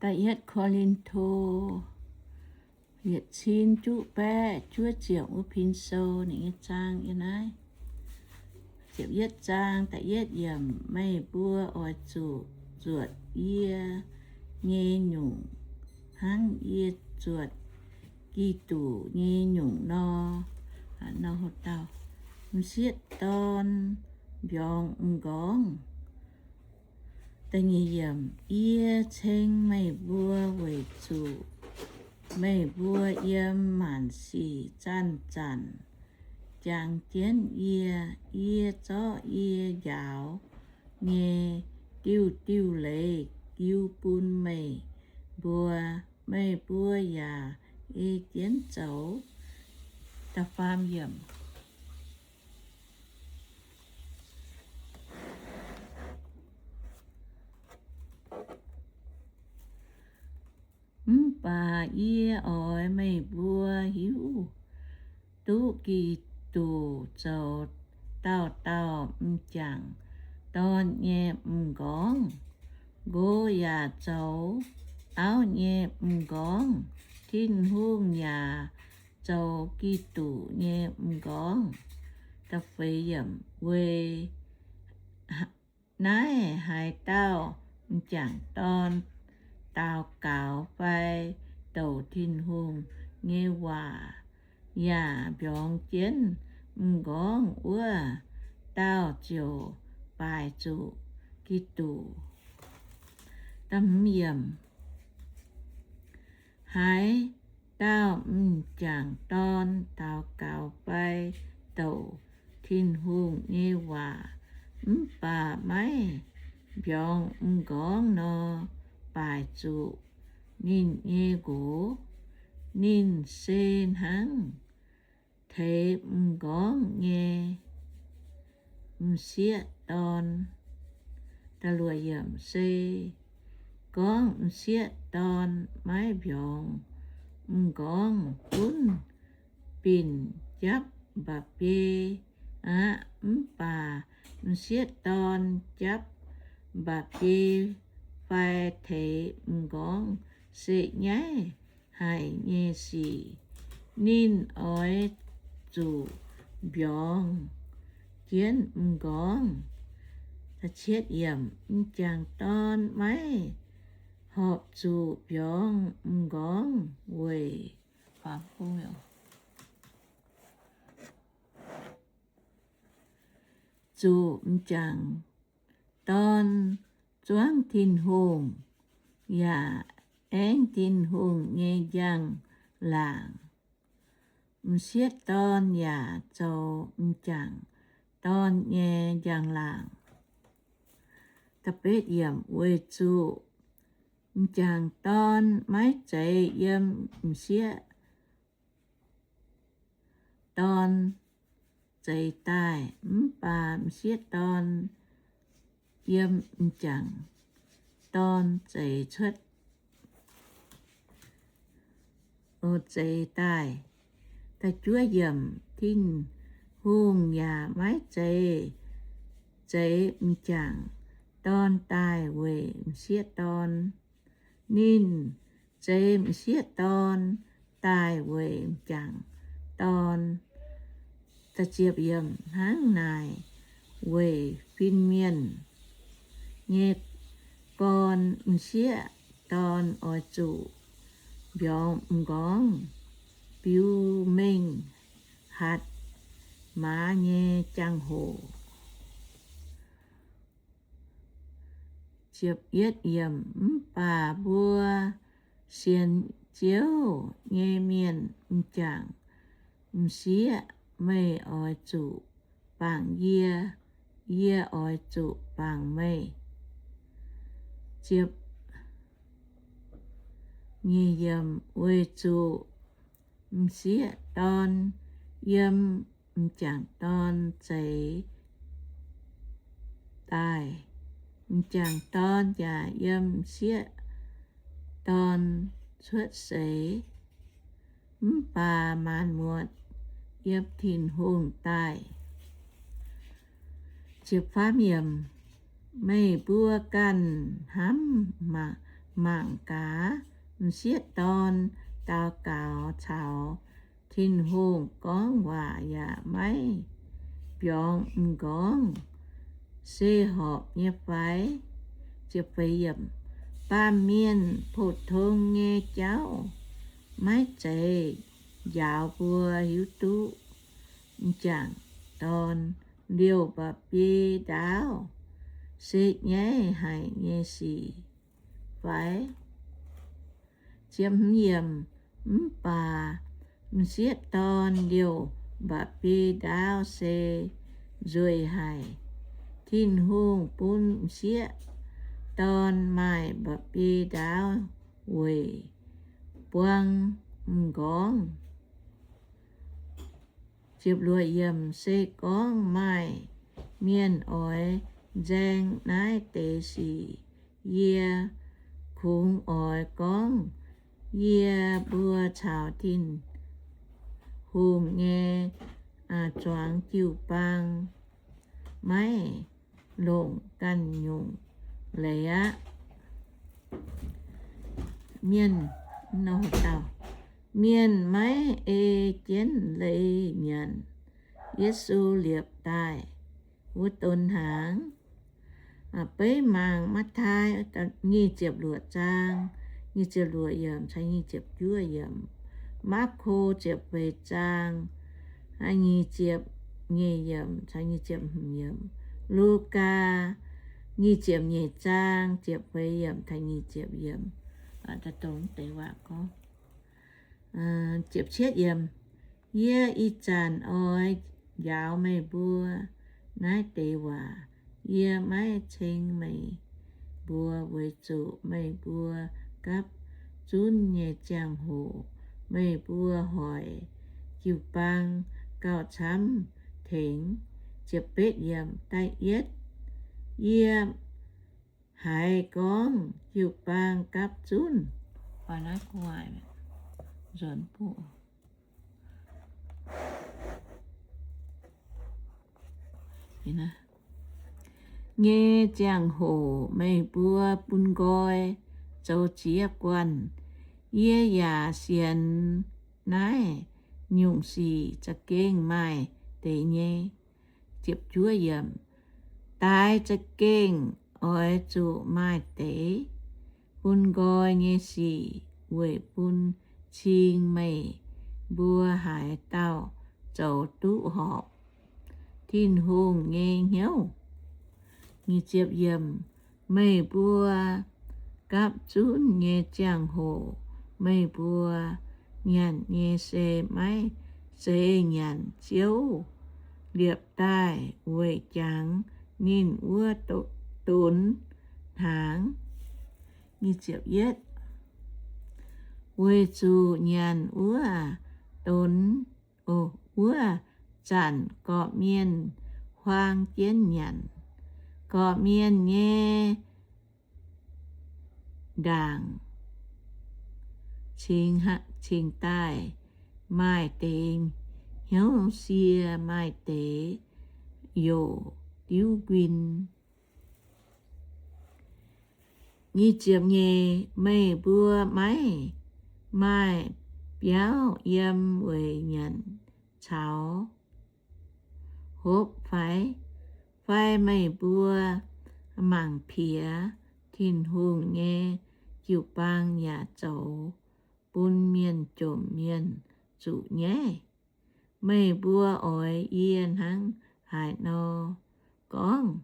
Da'yietv Ko^lin^to yietc cin juqv baeqv juov ziepc wuov pin sou ninh nyei zaang yiem naaiv. Ziepc yietv zaang da'yietv yiemc, meih mbuo oix zuqc zuotc yie nyei nyungc hnangv yie zuotc Giduc nyei nyungc nor. M'sieqv dorn mbiorngz m'nqorngv. Yie ceng meih mbuo weic zuqc meih mbuo yiem maanc sic zanc-zanc jangx jienv yie. Yie zorqv yie njaaux nyei diuh diuh leiz jiu bun meih mbuo. Meih mbuo yaac ei jienv zoux. Mv baac yie oix meih mbuo hiuv duqv Giduc zoux dauh dauh m'jangc dorn nyei m'nqorngv. Nqox yaac zoux auv nyei m'nqorngv. Tin-Hungh yaac zoux Giduc nyei m'nqorngv. Weic naaiv haaix dauh m'jangc dorn daux gaux fai douc Tin-Hungh nyei waac yaac mbiorngz jienv m'nqorngv, wuov dauh ziouc baaix zuqc Giduc. Haaix dauh m'jangc dorn daux gaux fai douc Tin-Hungh nyei waac mv baac maiv mbiorngz m'nqorngv nor, baaix zuqc ninh nyei nqox. Ninh se hnangv teix m'nqorngv nyei m'sieqv dorn. Se gorngv m'sieqv dorn maiv mbiorngz m'nqorngv, gunv binc japv mba'biei aqv. Mv baac m'sieqv dorn japv mba'biei fai teix m'nqorngv se nyaiv haic nyei sic. Ninh oix zuqc mbiorngz jienv m'nqorngv. M'jangc dorn maiv horpc zuqc mbiorngz m'nqorngv weic zuqc m'jangc dorn zuangv Tin-Hungh yaac aengv Tin-Hungh nyei njang-laangc. M'sieqv dorn yaac zoux m'jangc dorn nyei njang-laangc. Weic zuqc m'jangc dorn maiv zeiz yiem m'sieqv dorn zeix daaih, mv baac m'sieqv dorn yiem m'jangc dorn zeix cuotv, zeix daaih. Tin-Hungh yaac maiv zeiz zeix m'jangc dorn daaih weic m'sieqv dorn. Ninh zeix m'sieqv dorn daaih weic m'jangc dorn. Hnangv naaic, weic fin-mienh nyei gorn m'sieqv dorn oix zuqc mbiorngz m'nqorngv biux mengh hatc maaz nyei jangx-hoc. Mv baac mbuo sienx Ziouv nyei mienh m'jangc m'sieqv, meih oix zuqc bangc yie, yie oix zuqc bangc meih. Weic zuqc m'sieqv dorn yiem m'jangc dorn zeix daaih, m'jangc dorn yaac yiem m'sieqv dorn cuotv seix, mv baac maanc muotc yiem Tin-Hungh daaih. Meih mbuo ganh hnamv mangc mangc gaax m'sieqv dorn daux gaux caux Tin-Hungh gorngv waac yaac maiv mbiorngz m'nqorngv, se horpc nyei fai? Baamh mienh pou-tong nyei jauv maiv zeiz njaaux mbuo hiuv duqv m'jangc dorn liouh mba'biei ndaauv se nyaiv haic nyei sic fai? Mv baac m'sieqv dorn liouh mba'biei ndaauv se nzueic haic. Tin-Hungh bun m'sieqv dorn maaih mba'biei ndaauv weic buang m'nqorngv. Se gorngv maaih mienh oix nzaeng naaiv deix sic, yie kungx oix gorngv, yie mbuo caux Tin-Hungh nyei zuangx jiu-baang maiv longc ganh nyungc leiz aqv. Mienh, mienh maiv ei jienv leiz nyanc Yesu liepc daaih wuov donx hnaangx. Beiv mangc Matv^taai nyic ziepc luoqc zaang, nyic ziepc luoqc yiemc caux nyic ziepc juov yiemc, Maako ziepc feix zaang, nyic ziepc nyeic yiemc caux nyic ziepc hmz yiemc, Lugaa nyic ziepc nyeic zaang ziepc feix yiemc caux nyic ziepc yiemc. Dongh deix waac gorngv. Ziepc cietv yiemc, yie ih zanc oix njaaux meih mbuo naaiv deix waac. Yie maiv ceng meih mbuo weic zuqc meih mbuo gapv zunv nyei ziangh hoc meih mbuo hoic jiu-baang gauh camv tengx. Ziepc betv yiemc, da'yietv, yie haiz gorngv jiu-baang gapv zunv. Nyei ziangh hoc meih mbuo bun nqoi zoux ziex guanh. Yie yaac sienx naaiv nyungc sic za'gengh maaih deix nyei. Daix za'gengh oix zuqc maaih deix bun nqoi nyei sic weic bun cing meih mbuo haaix dauh zoux duqv horpc Tin-Hungh nyei hnyouv. Meih mbuo gapv zunv nyei ziangh hoc meih mbuo nyanc nyei se maiv zeiz nyanc Ziouv liepc daaih weic jangx ninh wuov donx hnaangx. Weic zuqc nyanc wuov donx, wuov zanc gorqv-mienh huaang jienv nyanc. Gorqv-mienh nyei ndaangc cingx daaih maaih deix hnyouv sie, maaih deix youc diuv nquin. Meih mbuo maiv maaih biauv yiem weic nyanc caux hopv fai? Fai meih mbuo mangc piex Tin-Hungh nyei jiu-baang yaac zoux bun mienh jomc mienh zuqc nyaiv? Meih mbuo oix yie hnangv haaix nor gorngv?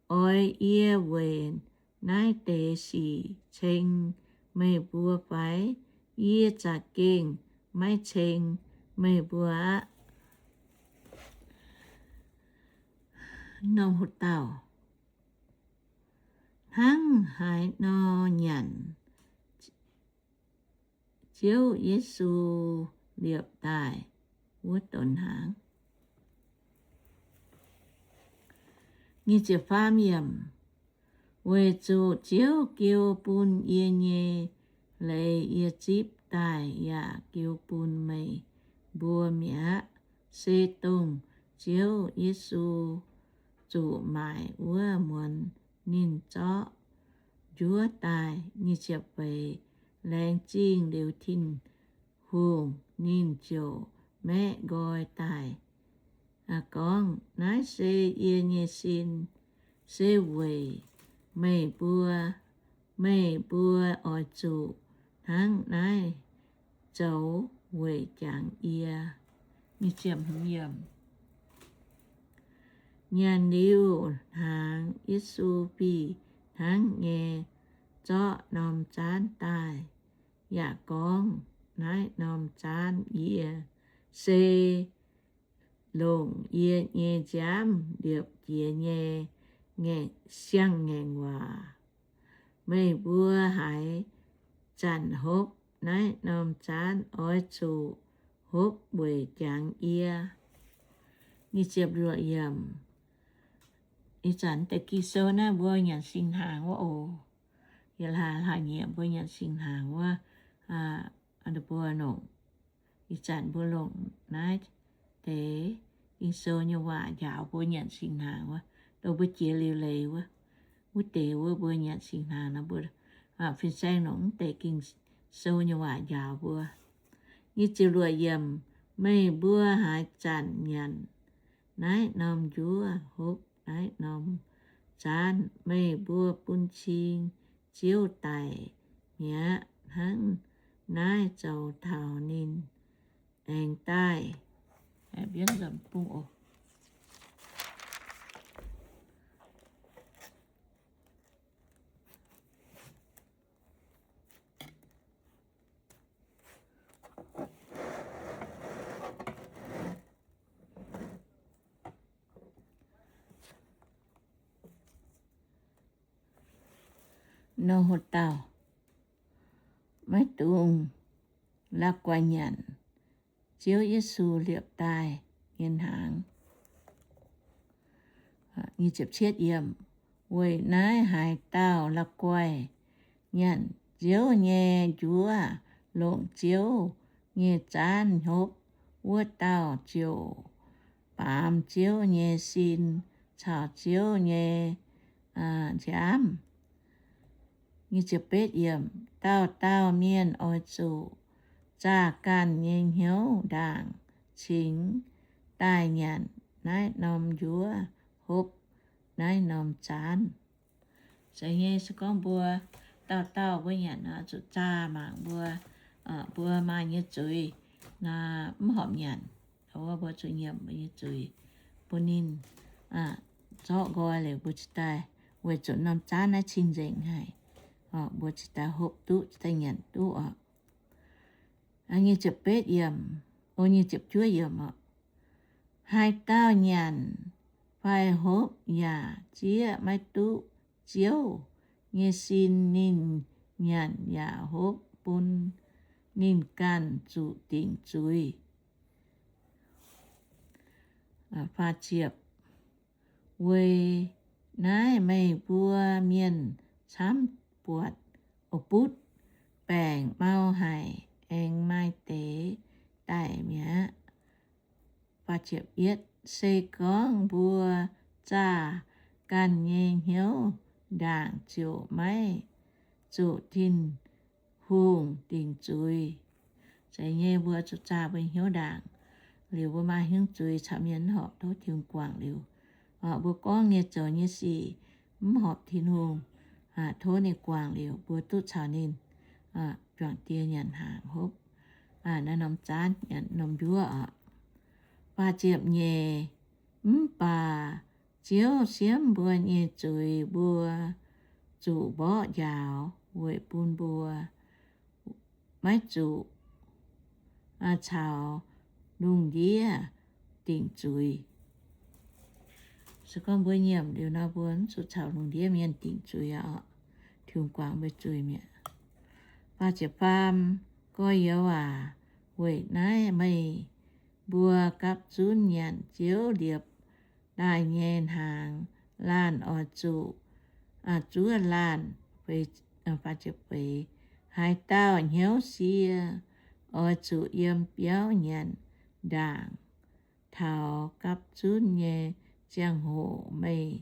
Oix yie weic naaiv deix sic ceng meih mbuo fai? Yie za'gengh maiv ceng meih mbuo aqv. Hnangv haaix nor nyanc Ziouv Yesu liepc daaih wuov donx hnaangx. Weic zuqc Ziouv jiu bun yie nyei leiz yie zipv daaih yaac jiu bun meih mbuo mi'aqv. Se dongh Ziouv Yesu zuqc maaic wuov muonz ninh zorqv njuov daaih. Nyic ziepc feix. Laengz zingh liuz Tin-Hungh, ninh ziouc maeqv nqoi daaih gorngv, Naaiv se yie nyei sin, se weic meih mbuo. Meih mbuo oix zuqc hnangv naaiv zoux weic jangx yie. Nyanc liuz hnaangx, Yesu fih hnangv nyei zorqv norm zaanv daaih, yaac gorngv, Naaiv norm zaanv yie se longc yie nyei nziaamv liepc jiez nyei ngaengc, siang-ngaengc waac. Meih mbuo haaix zanc hopv naaiv norm zaanv, oix zuqc hopv weic jangx yie. Ih zanc deix Ging-Sou naaiv mbuo nyanc singx hnaangx wuov oc. Yie hlaax hlaax nyieqc mbuo nyanc singx hnaangx wuov, mbuo longc, ih zanc mbuo longc naaiv deix Ging-Sou nyei waac njaaux mbuo nyanc singx hnaangx wuov, dongh mbuo jiex liuz leiz wuov, wuov deix wuov mbuo nyanc singx hnaangx nor, mbuo fin-saeng longc mv deix Ging-Sou nyei waac njaaux mbuo. Nyic ziepc luoqc yiemc. Meih mbuo haaix zanc nyanc naaiv norm njuov, hopv naaiv norm zaanv, meih mbuo bun cing Ziouv daic mi'aqv. Hnangv naaiv zoux taux ninh aengx daaih. Nor haaix dauh maiv dungx la'guaih nyanc Ziouv Yesu liepc daaih nyei hnaangx. Weic naaiv haaix dauh la'guaih nyanc Ziouv nyei njuov, longc Ziouv nyei zaanv hopv, wuov dauh ziouc baamz Ziouv nyei sin caux Ziouv nyei nziaamv. Dauh dauh mienh oix zuqc zaah ganh nyei hnyouv ndaangc cingx daaih nyanc naaiv norm njuov, hopv naaiv norm zaanv. Se nyei se gorngv mbuo dauh dauh mbuo nyanc oix zuqc zaah mangc mbuo, mbuo maaih nyei zuiz mv horpc nyanc, mbuo zuqc nyiemc mbuo nyei zuiz, bun ninh zorqv nqoi liuz mbuo cingx daaih, weic zuqc norm zaanv naaiv cing-nzengc haic, mbuo cingx daaih hopv duqv, cingx daaih nyanc duqv oc. Nyic ziepc betv yiemc, o, nyic ziepc juov yiemc oc. Haaix dauh nyanc fai hopv yaac zieqv maiv duqv Ziouv nyei sin, ninh nyanc yaac hopv bun ninh ganh zuqc dingc zuiz. Weic naaiv meih mbuo mienh camv buatc, o, butv baengc mau haic, aengx maaih deix daic mi'aqv. Se gorngv mbuo zaah ganh nyei hnyouv ndaangc ziouc maiv zuqc Tin-Hungh dingc zuiz. Zeiz nyei, mbuo zuqc zaah mbuo hnyouv ndaangc liuz, mbuo maaih hnyouv zuiz caux mienh mv horpc, tov Tin-Hungh guangc liuz, mbuo gorngv nyei zoux nyei sic mv horpc Tin-Hungh, tov ninh guangc liuz, mbuo duqv caux ninh juangc die nyanc hnaangx hopv naaiv norm zaanv, nyanc norm njuov oc. Faah ziepc nyeic. Mv baac Ziouv siemv mbuo nyei zuiz mbuo zuqc mborqv njaaux weic bun mbuo maiv zuqc caux lungh ndiev dingc zuiz. Se gorngv mbuo nyiemc liuz nor, mbuo mv zuqc caux lungh ndiev mienh dingc zuiz aqv. Tin-Hungh guangc mbuo zuiz mi'aqv. Faah ziepc faam. Gorx-youz aac, weic naaiv meih mbuo gapv zunv nyanc Ziouv liepc daaih nyei hnaangx, laanh oix zuqc zuov laanh. Haaix dauh hnyouv sie, oix zuqc yiem biauv nyanc ndaangc. Taux gapv zunv nyei ziangh hoc meih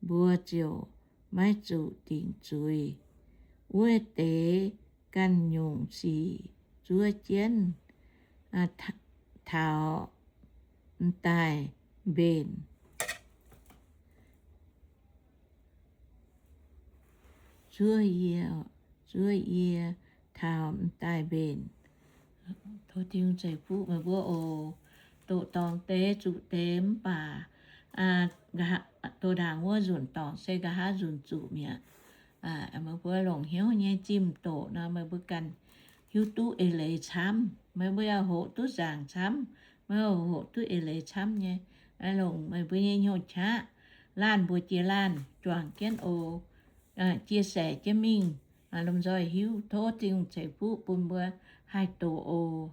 mbuo ziouc maiv zuqc dingc zuiz. wuov deix ganh nyungc sic zuov jienv taux m'daaih mbenc. Zuov yie, zuov yie taux m'daaih mbenc. Tov Tin-Hungh ceix fuqv meih mbuo oc. Doqc dorngc deix zuqc deix mv baac doqc ndaangc wuov nzunc dorngc se nqa'haav nzunc zuqc mi'aqv. Meih mbuo longc hnyouv nyei zimh doqc nor, meih mbuo ganh hiuv duqv eix leiz camv. Meih mbuo yaac hoqc duqv nzaangc camv, meih hoqc duqv eix leiz camv nyei. Longc meih mbuo nyei hnyouv qaqv laanh mbuox jiex laanh juangc jienv oc. Chia sẻ jienv mingh, lomh nzoih hiuv. Tov Tin-Hungh ceix fuqv bun mbuo haih doqc oc.